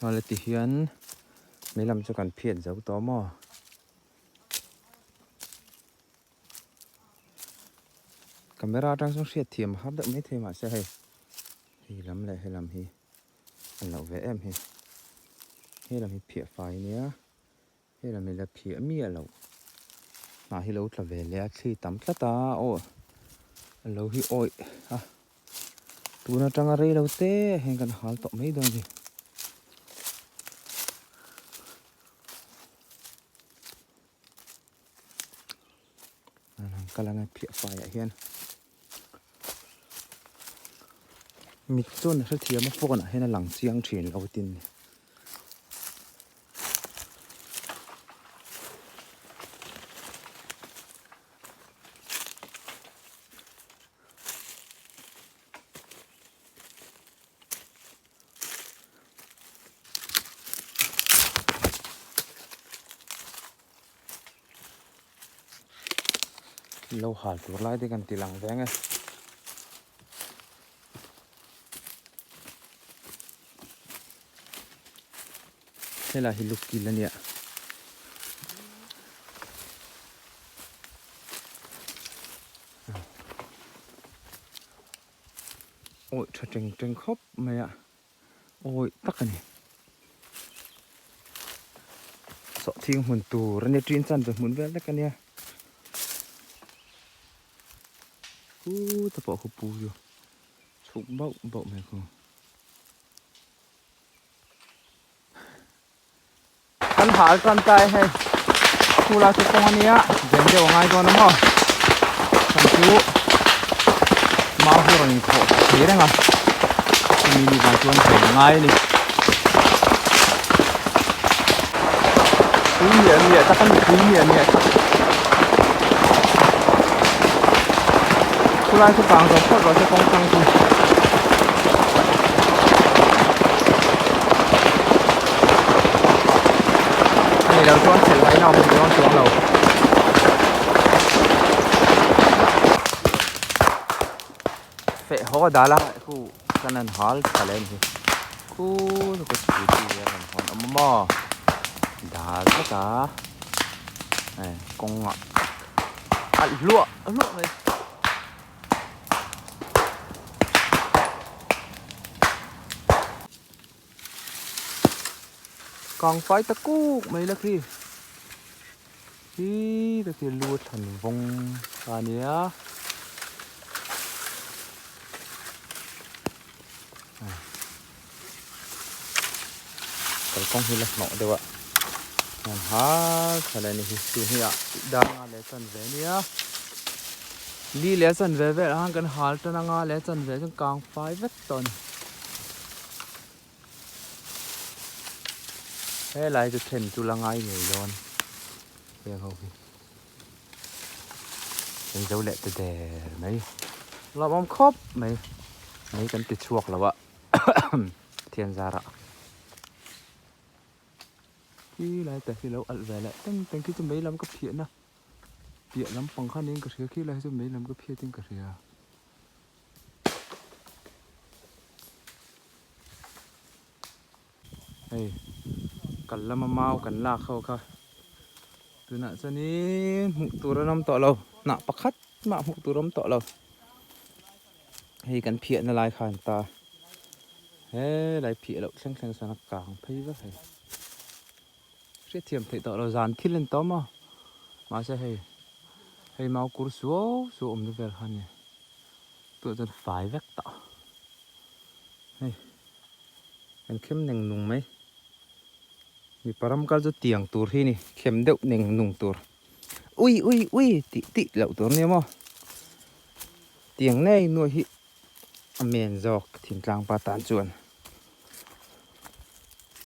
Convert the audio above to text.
Hmala ti hian mei lam chu kan phiat zo tawh maw? Camera atang chuan hriat thiam a har deuh maithei mahse hei hei lam leh he lam hi a loh ve em hi. He lam hi phiah fai ania he lam hi la phiah miah loh. Hnah hi lo tla ve leh a thli tam tlat a aw a lo hi awih a tun atanga rei lo te hian kan hal tawh mai dawn a ni. Kal anga phiah faiah hian mit chuan a hrethiam a phone ah hian a lang chiang thin lo tin ni. Lo hal tur lai te kan ti lang veng e. Helai hi lukil a nia. Awi tha teng teng khawp mai a awi tak a ni sawhthing hmun tur a nia ṭin chan ve hmun vel vek a nia khuta pawh khu pu chu chhuk bauh bauh mai khu. Kan hal tan ta e hei khu lai chu kawng ania ven deuh a ngai dawn a maw chhan chu mau hi a rawn inkhawh thei reng a chumi ni vang chuan ven a ngai a ni tui miah miah tak a ni tui miah miah tak khu lai chu kang zawk phawt rawh se kawng tlang chu. A ni lo chuan khelh ngaihna awm dawn chuang lo. Feh haw dal a khu kan han hal tha leh a ni hi. Khu lutuk scooty a rawn hawn awm a maw dal tlat a eh kawngah alh hluah hluah mai. Kang fai ta kuk mai la khi hi ta khi lu thlan vawng ta nia kalkawng hi la hnawh deuh a hian har tha leh a ni hi tun hi ah dar nga leh chan ve ania li leh chan ve vel ah khan kan hal tan anga leh chan ve chuan kang fai vek tawh a ni helai chu then chu la ngai ngei dawn heng ho hi kan zo leh ta der mai lawmawm khawp mai mai kan ti chhuak lo a. Thian zarah khi lai te khi lo alh ve leh teng teng khi chu mei lam ka phiah na piah lampang kha niin ka hria khi lai hi chu mei lam ka phiat in ka hria. Hei kal lama mau kan lak ho kha tunah chuanin hmuh tur an awm tawh lo hnah pakhat mah hmuh tur a awm tawh lo. Hei kan phiah na lai kha an ta helai phiah loh thleng thleng sawn a kang phei vek hei hriatthiam theih tawh lo zan thil an tawm a mahse hei hei mau kur suau suau awm na vel kha a ni tunah chuan fai vek tawh hei kan khem neng nung mai mipa ram kal chu tiang tur hi a ni khem deuh neng nung tur ui ui ui tih tih loh tur a nia maw. Tiang nei nuai hi a men zawk thingtlang pa tan chuan.